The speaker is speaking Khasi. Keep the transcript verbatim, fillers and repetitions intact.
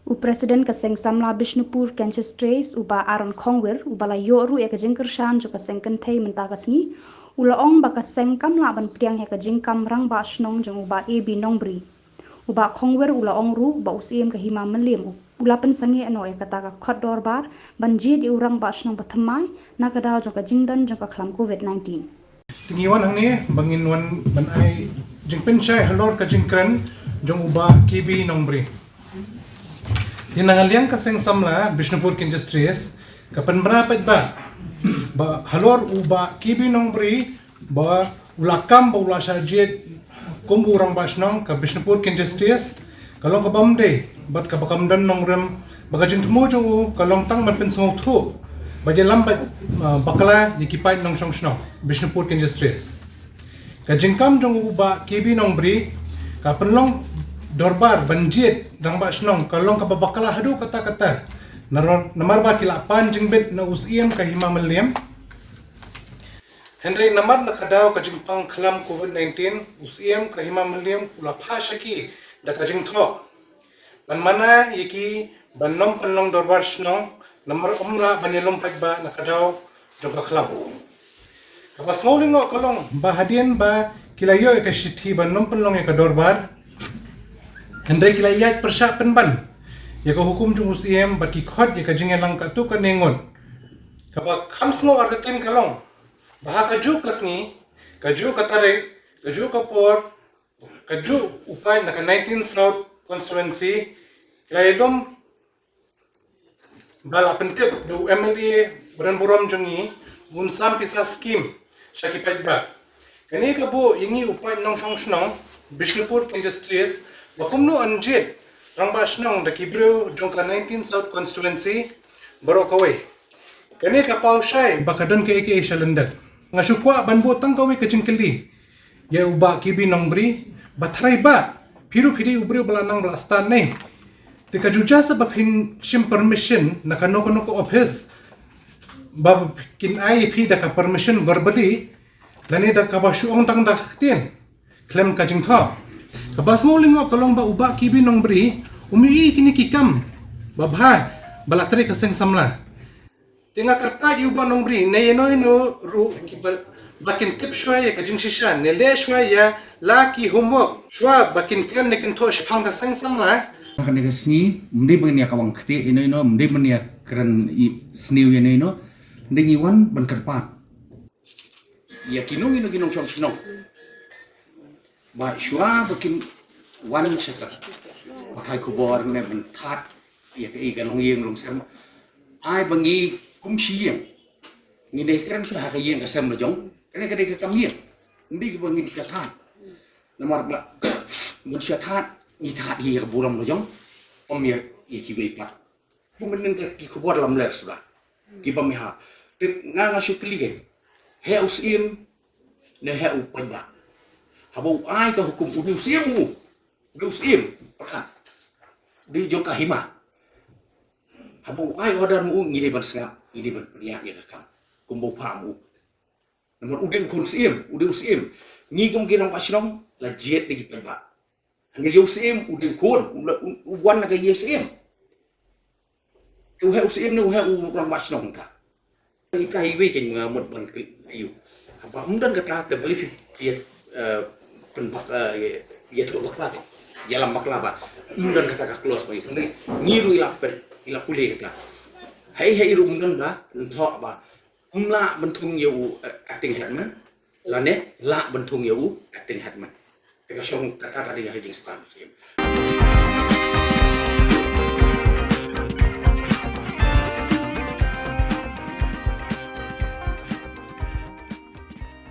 U President ka Seng Samla Bishnupur Kynshi Straits, u Bah Aaron Khongwir, uba la ïoh ruh ïa ka jingkyrshan jong ka seng kynthei mynta ka sngi, u la ong ba ka seng kam lah ban pdiang ïa ka jingkam rangbah shnong jong u Bah A B Nongbri. U Bah Khongwir u la ong ruh ba u Syiem ka Hima Mylliem u la pynsangeh noh ïa kata ka khot dorbar ban jied ïa u rangbah shnong ba thymmai na ka daw jong ka jingdon jong ka khlam COVID nineteen. Te ngi wan hangne ba ngin wan ban ai jingpynshai halor ka jingkren jong u Bah K B Nongbri. Te na ka liang ka Seng Samla Bishnupur Kynshi Straits ka pynbna paidbah ba halor u Bah K B Nongbri ba u la kam ba u la shah jied kum u rangbah shnong ka Bishnupur Kynshi Straits, ka long kaba ym dei bad kaba kam don nongrim, ba ka jingthmu jong u ka long tang ban pynsngewthuh ba ïalam ba, ah, bakla ïa ki paid nongshong shnong Bishnupur Kynshi Straits. Ka jingkam jong u Bah K B Nongbri ka pynlong dorbar ban jied rangbah shnong ka long kaba bakla haduh katta katta. Naro-, namar ba ki la pan jingbit na u Syiem ka Hima Mylliem. Hynrei namar na ka daw ka jingpang khlam COVID nineteen, u Syiem ka Hima Mylliem u la phah sha ki da ka jingthoh ban mana ïa ki ban ym pynlong dorbar shnong, namar ym lah ban ïalum paidbah na ka daw jong ka khlam. Kaba sngew lyngngoh ka long ba hadien ba ki la ïoh ïa ka shithi ban ym pynlong ïa ka dorbar, hynrei ki la ïaid pyrshah pynban ïa ka hukum jong u Syiem bad ki khot ïa ka jingïalang katto katne ngut. Kaba kham sngew artatien ka long ba ha kajuh ka sngi, kajuh ka tarik, kajuh ka por, kajuh u paid na ka nineteen South Constituency ki la ïalum ba la pyntip da u M L A ba don burom jong ngi, un sam pisa skim sha ki paidbah. Kane ka buh ïa ngi u paid nongshong shnong Bishnupur Kynshi Straits ba kumno yn jied rangbah shnong da ki briew jong ka nineteen South Constituency baroh kawei. Kane ka paw shai ba ka don kaei kaei sha lyndet. Nga shu kwah ban buh tang kawei ka jingkylli ïa u Bah K B Nongbri, ba tharai ba phi ruh phi dei u briew ba la nang ba la stad ne. Te ka ju ja sa ba phin shim permission na kano kano ka office ba kin ai phi da ka permission verbally, lane da kaba shu ong tang da ka ktien khlem ka jingthoh. Kaba sngew lyngngoh ka long ba u Bah K B Nongbri um ïohi kine ki kam ba bha ba la trei ka Seng Samla. Te nga kyrpad ïa u Bah Nongbri ne ïano ïano ruh kiba, ba kin tip shuwa ïa ka jingshisha ne leh shuwa ïa la ki homework shuwa ba kin kren ne kin thoh shaphang ka Seng Samla. Kane ka sngi ym dei ban ïa kawang kti ïano ïano, ym dei ban ïa kren sniew ïano ïano. Ym dei, ngi wan ban kyrpad ïa kino kino ki nongshong shnong ba shuwa ba kin wan sha ka pathai khubor ne ban thad ïa kaei ka longïing longsem. Ai ba ngi kum shi ïing ngi dei kren shuwa ha ka ïing ka sem la jong. Kane ka dei ka kam ïing. Ym dei ba ngin ka thad. Namar ba ban shuwa thad ngi thad ïa ka burom la jong. Ym ïa, ïa kiwei pat. Pynmynnin ka ki khubor lamler suda kiba miha. Te nga nga shu kylli, heh u Syiem ne heh u paidbah? Haba u ai ka hukum u dei u Syiem, u dei u Syiem pyrkhat, u dei jong ka hima. Haba u ai order ma u ngi dei ban sngap, ngi dei ban pynïaid ïa ka kam kumba u phah ma u. Namar u dei u khun Syiem, u dei u Syiem. Ngi kum ki rangbah shnong la jied da ki paidbah. Hynrei ïa u Syiem u dei u khun, u la, u, u wan na ka ïing Syiem. Te u heh u Syiem ne u heh u rangbah shnong ta? Ita highway kan nga mut ban kli ïa u. Haba ym don kata te balei phi ïa, eh, pynbak, eh, ïa, ïathuh bakla kan, ïalam bakla ba ym don kata ka clause ba ïa. Hynrei ngi ruh ïa la pyn, ïa la pule kata. Hei hei ruh ym don ba nthoh ba ym lah ban thung ïa u, eh, acting headman lane lah ban thung ïa u acting headman. Te ka shong kata ka dei ka jingstad u Syiem.